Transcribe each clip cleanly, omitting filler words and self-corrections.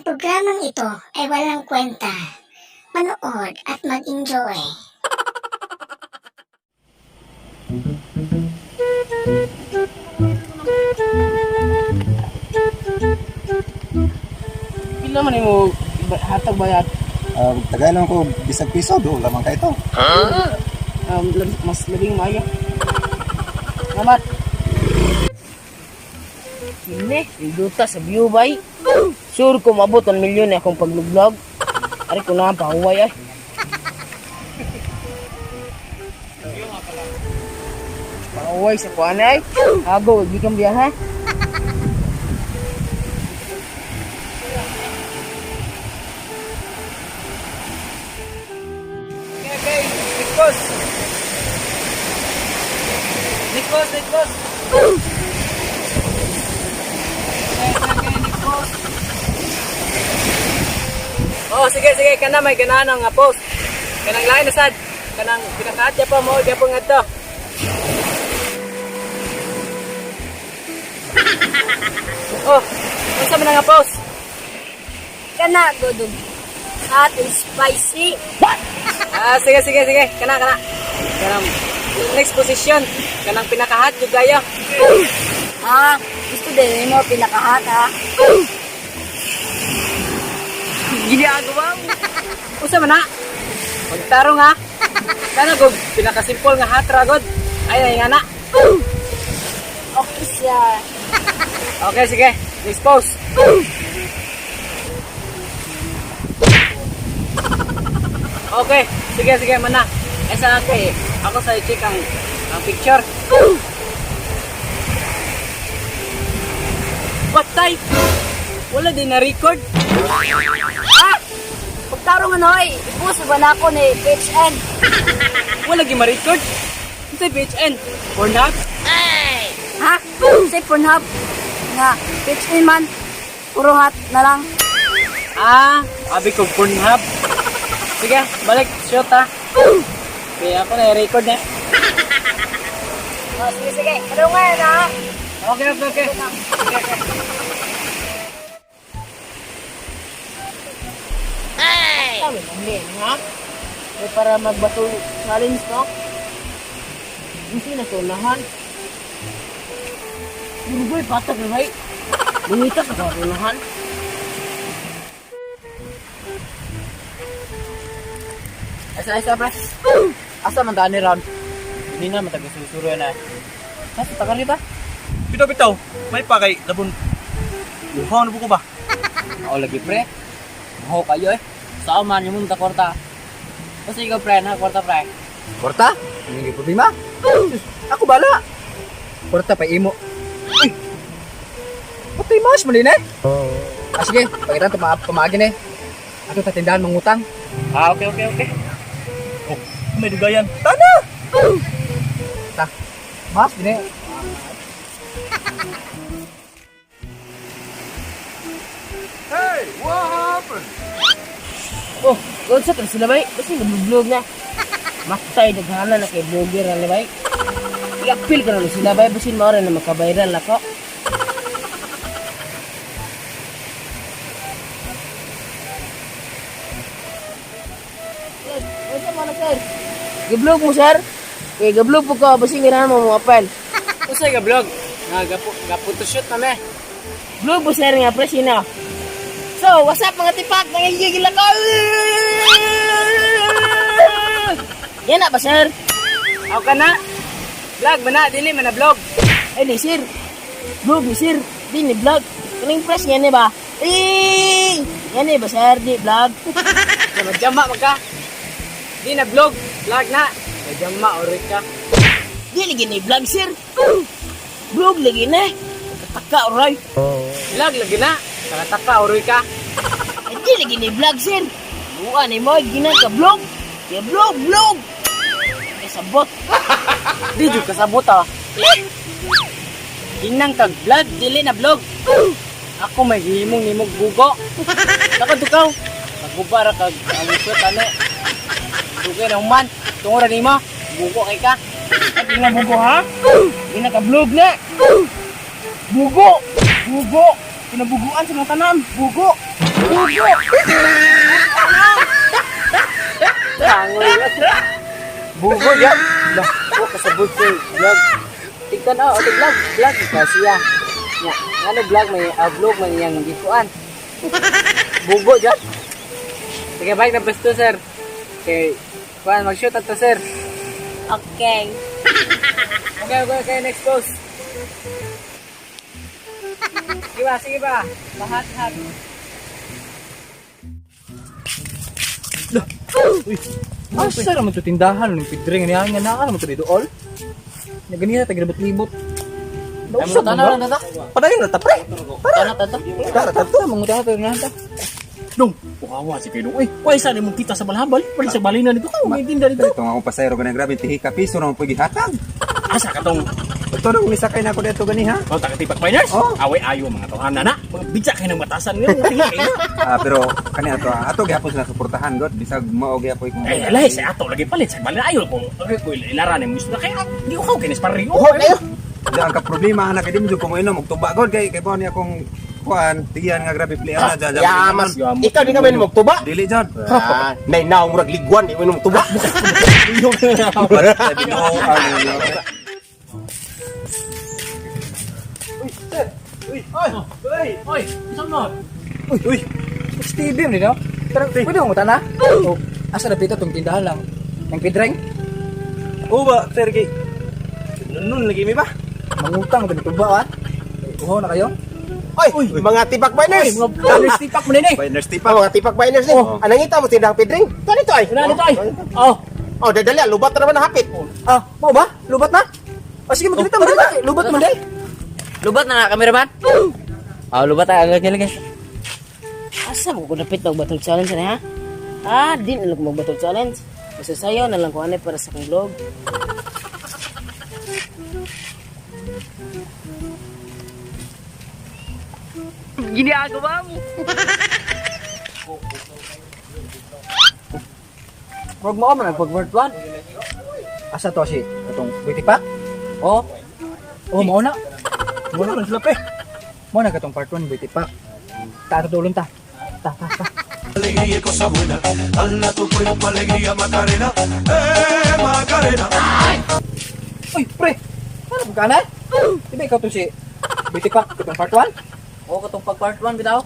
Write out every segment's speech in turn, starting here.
Programang ito ay walang kwenta. Manood at mag-enjoy. Pila man imo hatag bayad? Tagay lang ko bisag piso do lamang kay ito. Mas labing maayo. Salamat. Kini, duta sa view bay. Sure ko maabot ang milyon na akong pagluglog. Ari ko na ang pahuway ay. Pahuway sa kuan ay. Hago, gikan biyahe. Okay, Nikos. Nikos, Nikos. Okay, Nikos. Oh, sige, sige, kana may ganahan nga post. Kanang lain na sad. Kanang pinakaatya pa mo, di pa ngadto. Oh, unsa man nga post? Kana godog. Hot and spicy. Ah, sige, sige, sige. Kana, kana. Kanang next position. Kanang pinakahat jud kayo. Ah, gusto din mo pinakahat ha. Ginagawa mo. Usa man na. Pagtarong ha. Kana gog pinakasimple nga hat ra god. Ay ay nga na. Okay siya. Okay, sige. Next pose. Okay, sige sige man na. Ay sa kay ako sa i-check ang picture. Patay. Wala din na record. Ah! Pagtarong ano ay, ibus ba na ako ni PHN? Wala gi ma-record. Sa PHN. Pornhub? Ha? Sa Pornhub? Nga, PHN man. Puro hat na lang. Ah, abi ko Pornhub. Sige, balik shoot ha. Kaya ako na record na. Oh, sige, sige. Ano nga na? Okay. Okay. Kami lang din, ha? Eh, para magbato challenge, no? Hindi na to unahan. Urugoy, patag na, bay. Bumita ka sa unahan. Asa asa pre. Asa man tani ron? Hindi na matag-susuro na. Asa tagal ba? Bitaw bitaw, may pa kay labon. Uhaw na po ko ba? Ako lagi pre. Maho kayo eh. Saan man yung munta kwarta. Kasi ikaw pre, na kwarta pre. Kwarta? Hindi problema. Ako bala. Kwarta pa imo. Uy. Patay mas mo din eh. Ah, sige, pagitan to pamaagi eh. Ato ta tindahan mangutang. Ah, okay. Oh, may dugayan. Tana. Ta. Mas din eh. Oh, unsa ka sila bay? Basta nag-vlog na. Matay daghana na kay vlogger na bay. I-appeal ka na sila bay basin mao ra na makabayran lako. Unsa man na, sir? Giblog mo sir? Kay giblog po ka basin ganahan mo mo appeal. Usa ka vlog. Nga gapo gapo to shoot na me. Vlog mo sir nga pre sino? So, what's up mga tipak? Nangigigil ako! Yan na ba sir? Ako ka na. Vlog man na, dili man na vlog. Ay, di sir. Vlog ni sir. Di ni vlog. Kaning press nga ni ba? Eh! Yan ni ba sir? Di vlog. Jama jama man ka. Di na vlog, vlog na. Jama ori ka. Di lagi ni vlog sir. Vlog lagi na. Kataka oray. Vlog lagi na. Takataka ori ka. Ay, di lagi ni vlog sir. Buwan ni mo, gina ka vlog. Ya vlog, vlog. Ay, sabot. Di jud kasabot ah. Ginang kag vlog, dili na vlog. Ako may himong nimog bugo. Nakadukaw. Pagubara kag ang shoot ane. Dugay na human. Tungo ra nimo. Bugo kay ka. Ay, di na bugo ha? Di na ka vlog na. Bugo! Bugo! Kinabuguan sa mga tanan. Bugo. Bugo. Tangoy. Bugo yan. Lah, ko kasabot ko vlog. Tigkan oh, tig vlog, vlog ka siya. Nya, ngano vlog may vlog man iyang gikuan. Bugo dyan. Sige, bike na pwesto, sir. Okay. Kuan, mag-shoot ato, sir. Okay. Okay, next post. Sige ba, sige ba. Lahat, lahat. Asa naman to tindahan ng pidring niya nga naa naman to dito all. Nya ganina ta gilibot-libot. Nausa Tanaw ba? lang ta. Padayon na ta pre. Tanaw ta. Tara ta mangutana ta nga ta. Dong, uhawa si kayo. Uy, why sa mong kita sa balhabal? Balik sa balina nito ka, may tinda dito. Ito nga akong pasayro ganang grabe tihi ka piso naman po gihatag. Asa ka tong Ito nang nisakay na ako dito gani ha. Oh, taga-tipak miners? Oh. Away ayo mga tawhana na. Mga bidya kayo ng batasan ngayon. Mga tingin kayo. Ah, pero kani ato ato gihapon sila suportahan god bisag mao gihapon ko. Eh, alay, sa ato lagi palit sa balina ayo ko. Okay, ko ilaran mo gusto na kaya. Di ko kinis pari. Oh, kayo. Wala ang ka problema ana kay di mo jud ko moinom og tuba god kay kay ni akong kuan tigihan nga grabe play ana dyan. Yamas. Ikaw di ka may magtuba. Dili jud. Ah, nay naong murag ligwan di mo magtuba. Sabi no, ano. Oy, isang no. Uy, uy. Stevie man dito. Tara, pwede mo mangutana? Oh, asa na pito tong tindahan lang. Nang pidring? Oo ba, sir kay. Nun lagi mi ba? Mangutang ba nito ba? Uhaw na kayo? Oy, mga tibak biners. Mga tipak mo din eh. Biners tipak. Ah, mga tipak biners ni. Oh. Anang ita mo tindang pidring? Tuan ito ay. Wala nito ay. Oh, Oh, dadali lubat na naman ang hapit. Ah, mau ba? Lubat na? Oh, sige, magdalita, magdalita. Lubat man din. Lubat na nga, cameraman. Ah, lubat na. Lagi, lagi. Asa ko dapit og battle challenge na ha? Ah, di na lang ko mag battle challenge. Basta sayo na lang ko anay para sa akong vlog. Ginagawa mo. Huwag mo man nagpag-word one. Asa to si katong Buiti pa? Oh, Oh, mao na. Wala man sila pre. Mao na katong part 1 Buiti pa. Ta tutulon ta. Ta ta ta. Alegría y cosa buena. Dale a tu cuerpo alegría, Macarena. Eh, Macarena. Uy, pre. Ano ba kana? Di ba ikaw to si Buiti pa katong part 1? oh, katong pag part 1 bitaw.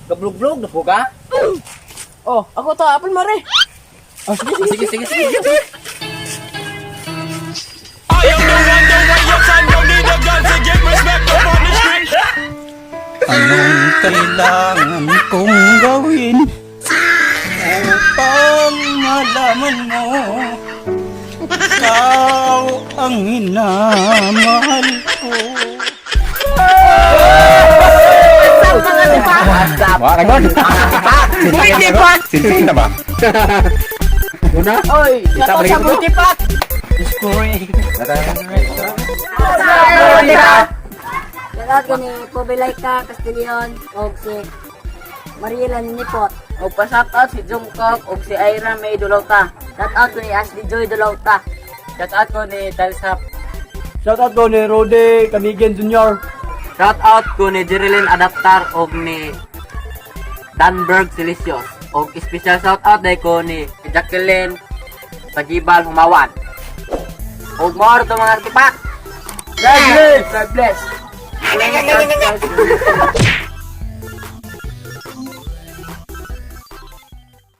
Gablog-blog na po ka. Oh, ako to apple mare. Oh, sige sige. Sige, sige, sige. I am the one, the way your son don't need a gun to get respect up on the street. Anong kailangan kong gawin upang malaman mo ikaw ang minamahal ko? Wa ra god. Sinsin na ba? Oy, shout out sa Buiti Pak. Shout out ko ni Pobilaika Castillon og si Mariela Ninipot. Og pa-shout out si Jungkook og si Ira May Dulauta. Shout out ko ni Ashley Joy Dulauta. Shout out ko ni Talsap. Shout out ko ni Rode Kamigen Jr. Shout out ko ni Jerilyn Adaptar og ni Danberg Silicios. Og special shout out dai ko ni Jacqueline Sagibal Humawan. Og more to mga tipak. God bless. God bless.